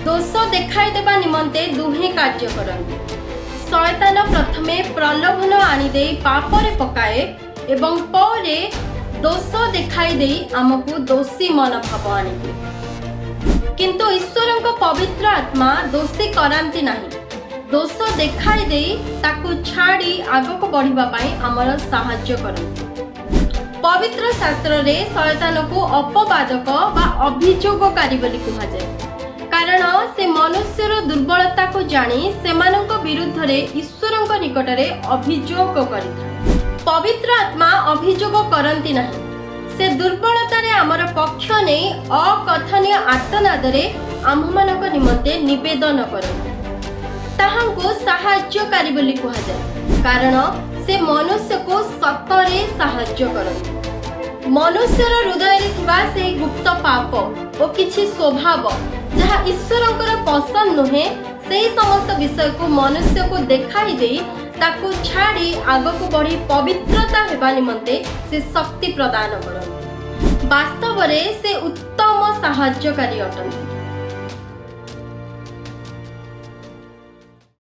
ଦୋଷ ଦେଖାଇ ଦେବା ନିମନ୍ତେ ଦୁହେଁ କାର୍ଯ୍ୟ କରନ୍ତି। ଶୟତାନ ପ୍ରଥମେ ପ୍ରଲୋଭନ ଆଣିଦେଇ ପାପରେ ପକାଏ ଏବଂ ପରେ ଦୋଷ ଦେଖାଇ ଦେଇ ଆମକୁ ଦୋଷୀ ମନୋଭାବ ଆଣିଦିଏ। କିନ୍ତୁ ଈଶ୍ୱରଙ୍କ ପବିତ୍ର ଆତ୍ମା ଦୋଷୀ କରାନ୍ତି ନାହିଁ। ଦୋଷ ଦେଖାଇ ଦେଇ ତାକୁ ଛାଡ଼ି ଆଗକୁ ବଢ଼ିବା ପାଇଁ ଆମର ସାହାଯ୍ୟ କରନ୍ତି। ପବିତ୍ର ଶାସ୍ତ୍ରରେ ଶୟତାନକୁ ଅପବାଦକ ବା ଅଭିଯୋଗକାରୀ ବୋଲି କୁହାଯାଏ, କାରଣ ସେ ମନୁଷ୍ୟର ଦୁର୍ବଳତାକୁ ଜାଣି ସେମାନଙ୍କ ବିରୁଦ୍ଧରେ ଈଶ୍ୱରଙ୍କ ନିକଟରେ ଅଭିଯୋଗ କରିଥାଏ। ପବିତ୍ର ଆତ୍ମା ଅଭିଯୋଗ କରନ୍ତି ନାହିଁ। ସେ ଦୁର୍ବଳତାରେ ଆମର ପକ୍ଷ ନେଇ ଅକଥନୀୟ ଆର୍ତ୍ତନାଦରେ ଆମ୍ଭମାନଙ୍କ ନିମନ୍ତେ ନିବେଦନ କରନ୍ତି। ତାହାଙ୍କୁ ସାହାଯ୍ୟକାରୀ ବୋଲି କୁହାଯାଏ, କାରଣ ସେ ମନୁଷ୍ୟକୁ ସତରେ ସାହାଯ୍ୟ କରନ୍ତି। ମନୁଷ୍ୟର ହୃଦୟରେ ଥିବା ସେହି ଗୁପ୍ତ ପାପ ଓ କିଛି ସ୍ୱଭାବ, ଯାହା ଈଶ୍ୱରଙ୍କର ପସନ୍ଦ ନୁହେଁ, ସେହି ସମସ୍ତ ବିଷୟକୁ ମନୁଷ୍ୟକୁ ଦେଖାଇ ଦେଇ ତାକୁ ଛାଡ଼ି ଆଗକୁ ବଢ଼ି ପବିତ୍ରତା ହେବା ନିମନ୍ତେ ସେ ଶକ୍ତି ପ୍ରଦାନ କରନ୍ତି। ବାସ୍ତବରେ ସେ ଉତ୍ତମ ସାହାଯ୍ୟକାରୀ ଅଟନ୍ତି।